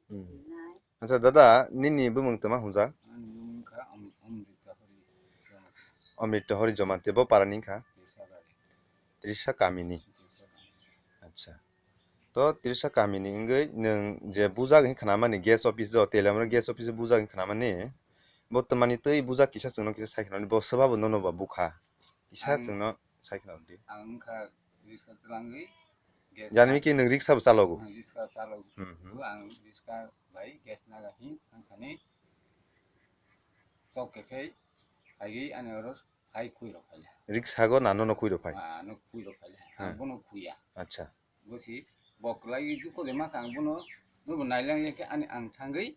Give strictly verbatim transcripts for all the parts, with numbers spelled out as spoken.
Hmm. Acha dada, nini bumung tama hunjak? Ani bumung kha Am-, Amrita Hori Jamatia. Amrita Hori Jamatia, bo para ni kha? Tirsa Bari. Tirsa kami ni? Tirsa kami. Acha. To Tirsa kami ni wngwi nwng je bujak hin khnamani gas office o, Teliamura gas office o bujak hin khnamani, bo twmani twi bujak kisa chwngno kisa sai khnamani, bo swbabo nono ba bukha. Kisa Ang, chwngno sai khnamdi. Ang wngkha riksha twlangwi gas. Yani ki nwng riksha bo chalogo? Ang riksha chalogo. Hmm, hmm. Bo ang riksha bai gas naga hin ang thani chok kekhei phaigwi ani oro hai khui rok phaile. Riksha go nano no khui rok phai? Ah, no khui rok phaile. Hmm. Ang bono khuya. Acha. Bo si bo kwlai dukho de ma kha ang bono, bono nailang ya khe ani ang thangwi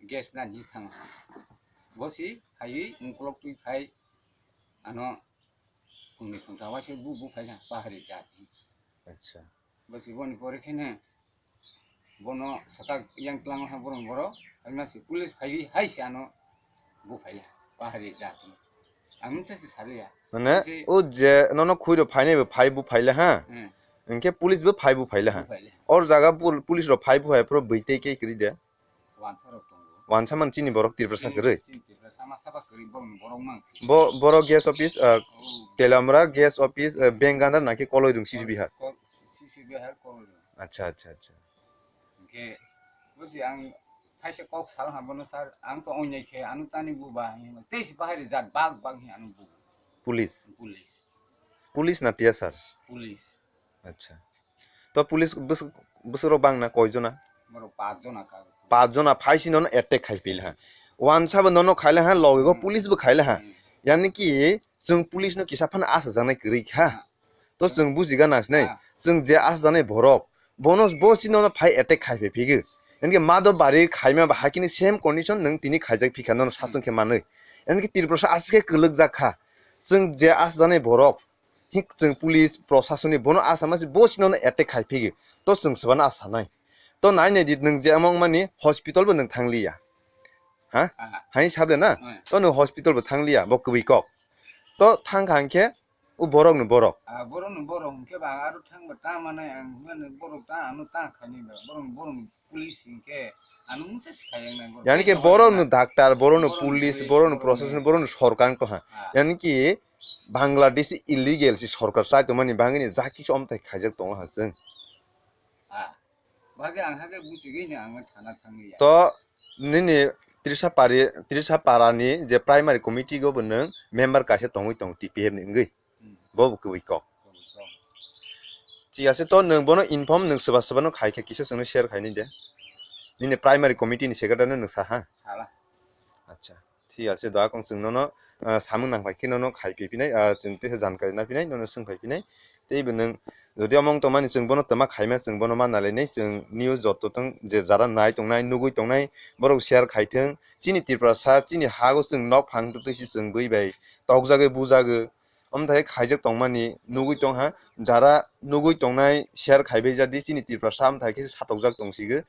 gas na ni thang. Bo si hai ungkolok twi phai ano khungni khungtha waise bu bu phai na pahari jat. Acha. Bo si boni pore khe ne bono sakak yang tlang ha borok borok hai ma si police phai hai si ano bu phai le pahari jat. Ang nungsa si sari ya. Mane, si o je nono khui rok phainai bo phai bu phaile ha. Hmm. Hwnkhe police bo phai bu phaile ha. Bu phaile. Or jaga pul-, police rok phai bu hai phro bui tei kei kri de. Wansa rok tongo. Wansa man chini borok Tiprasa kwrwi. Chini Tiprasa ma saba kwrwi borok borok mang. Bo, borok gas office, uh, oh. Teliamura gas office, uh, Bengandar naki Koloirung C C B har. Ko-, C C B har Koloirung. Acha, acha, acha. Hwnkhe, buji ang thaisa kok sal ha bono sir, ang to ongnai khe, ano tani buba, tei si bahai rijak bak bak hi ano bu. Police? Police. Police na T S R? Police. Acha. To police bus-, busuro bang na koi jona? Borok paanch jona ka. Paanch jona phai si nono attack khai pil ha. Wansa bo nono khaile ha, logi go Hmm. police bo khaile ha. Hmm. Yani ki chwng police no kisa phano asa janai kwrwi kha. Ah. To chwng bujiga nasnai, Ah. chwng je asa janai borok, bono bo chini ono phai attack khai phai phigwi. Enkhe mado bari khaima ba hakini same condition nwng tini khaijak phikha nono sasong khe manwi. Enkhe Tiprasa aswk khe kwlwk jak kha. Chwng je asa janai borok, hik chwng police, prosasoni bono asa masi bo chini ono attack khai phigwi. To chwng swbano asa nai. To nai nai di nwng je among mani hospital bo nwng thangliya. Ha? Aha. Hai sable na? Hmm. To nwng hospital bo thangliya, bo kwbwi kok. To thang kha hwnkhe, O borok ni borok. Ah, borok ni borok hwnkhe ba aro thang ba ta manai ang hwnmani borok ta ano ta khaini ba borok ni borok ni police hwnkhe ano mungsa sikhai yang nai borok. Yani ke borok ni doctor, borok ni police, borok ni procession, borok ni sorkar to ha. Ah. Yani ki Bangladesh illegal si sorkar chai to mani bangini jaki som tai khaijak tongo ha chwng. Ah. Bagwi ang hakhe buchigwi ni ang thana thangwi ya. To nini Trisa pari, Trisa para ni je primary committee go bo nwng member kaisa tongwi tong T P F ni wngwi. Hmm. Bo bo kwbwi kok. Kwbwi kok. Thik ase, to nwng bono inform nwng swba swba no khai khe kisa chwngno share khai nai de. Nini primary committee ni secretary no nwng sa ha? Sala. Acha. Thik ase, doa kong chwng nono, ah, samung nang phai khe nono khai phi phinai, ah, chwng teisa jankari na phinai, nono swng phai phinai. Tei bo nwng jodi omo wng tongmani chwng bono twma khaima chwng bono ma nalainai, chwng news joto tong je jara nai tongnai, nugwi tongnai, borok share khai thwng. Chini Tiprasa, chini hago chwng nok phang twtwi se chwng bui bai tokjagwi bujagwi. Omthai khaijak tongmani nugwi tongha, jara nugwi tongnai share khaibai jadi chini Tiprasa omthai khe satokjak tongsigo.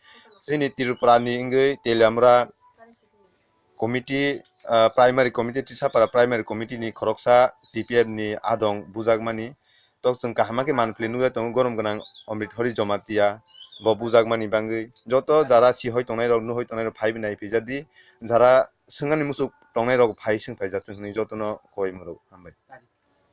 Chini Tripura ni wngwi Teliamura committee, ah, primary committee, Tisapara primary committee ni khoroksa T P F ni adong bujakmani. Tok chwng kaham khe manpli nukjak tongo, gorom gwnang Omrit Hori Jomatia bo bujakmani bangwi. Joto jara sihoi tongnai rok, nuhoi tongnai rok phaibi nai phi jadi, jara swngani muchuk tongnai rok phai swng phai jatong hwnwi jotono koi moro hambai.